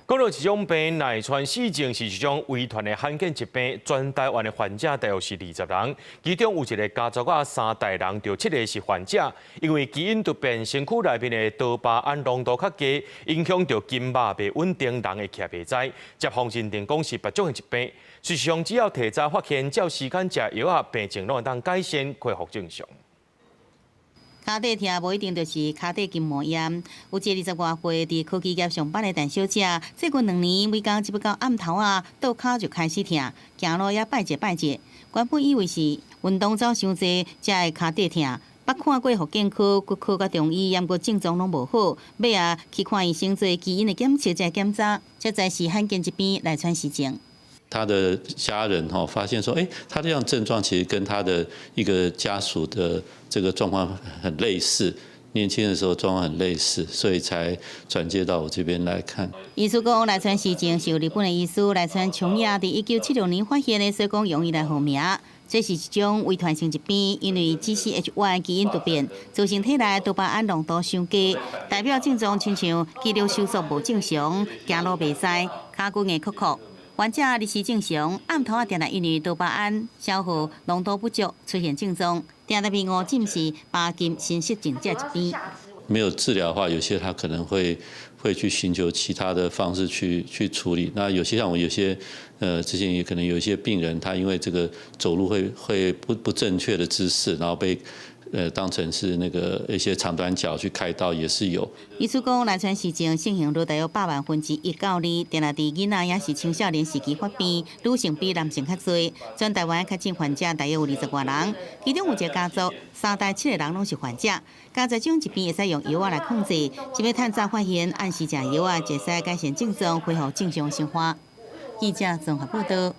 講到這種病，奈川氏症是一種遺傳的罕見疾病，全台灣的患者大約是20人，其中有一个家族仔三代人著七個是患者。因為基因突變，身軀內面的多巴胺濃度較低，影響著筋肉袂穩定，人會徛袂知。接方認定講是別種的疾病。事實上，只要提早發現，照時間食藥仔，病情攏會當改善，恢復正常。跤底疼無一定就是跤底筋膜炎。有一个20外歲佇科技業上班的陳小姐，最近2年每工只欲到暗頭仔，倒跤就開始疼，行路也擺一擺一。原本以為是運動走傷濟，才會跤底疼。捌看過復健科、骨科佮中醫，毋過症狀攏無好，尾仔去看醫生做基因的檢測，才檢查，才知是罕見疾病奈川氏症。他的家人哈發現說，哎，他這樣症狀其實跟他的一個家屬的這個狀況很類似，年輕的時候狀況很類似，所以才轉介到我這邊來看。醫師講，奈川氏症是由日本的醫師奈川松也佇1976年發現的，所以講用伊來號名。這是一種遺傳性疾病，因為 GCH1 基因突變，造成體內多巴胺濃度傷低，代表症狀親像肌肉收縮無正常，行路袂知，跤骨硬摳摳。患者日時正常，暗頭仔定定因為多巴胺消耗濃度不足出現症狀，定定被誤診是巴金森氏症這疾病。沒有治療的話，有些他可能會去尋求其他的方式去處理。那有些像我有些，之前也可能有一些病人，他因為這個走路會不正確的姿勢，然後被當成是那個一些長短腳去開刀也是有。醫師講，奈川氏症盛行率大約1/100,000到2，定定佇囡仔抑是青少年時期發病，女性比男性較濟。全台灣確診患者大約有20外人，其中有一個家族三代七個人攏是患者。家族這種疾病會使用藥仔來控制，這欲趁早發現，按時食藥仔，就會使改善症狀，恢復正常生活。記者綜合報道。